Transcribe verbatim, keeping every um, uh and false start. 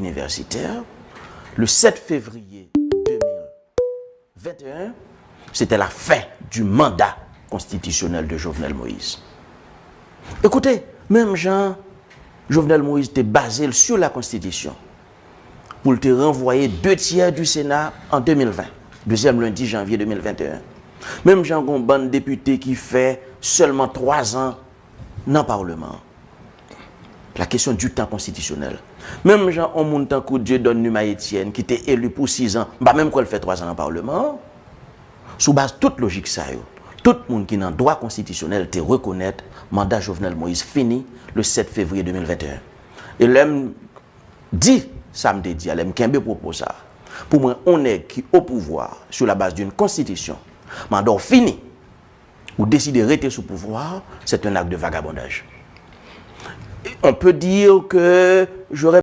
universitaires, le sept février deux mille vingt et un, c'était la fin du mandat constitutionnel de Jovenel Moïse. Écoutez, menm jan Jovenel Moïse te baze l sur la Constitution pou l te ranvwaye de tyè du Sénat en deux mille vingt, deuxième lundi janvier deux mille vingt et un. Menm jan gon bann depite ki fè sèlman twa zan nan Parlement. La question du temps constitutionnel. Menm jan yon moun tankou Dieudonne Numa Etienne ki te eli pou sis zan, m pa menm kwè l fè twa zan nan Parlement. Sou baz tout lojik sa yo, tout moun ki nan dwa konstitisyonèl te rekonèt manda Jovenel Moïse fini le sept février deux mille vingt et un. E lè m di sa m te di a, lè m kenbe pwopo sa, pou mwen, on nèg ki o pouvwa sur la base d'une constitution, manda w fini, ou deside rete sou pouvwa, c'est un acte de vagabondage. On peut dire que j'aurais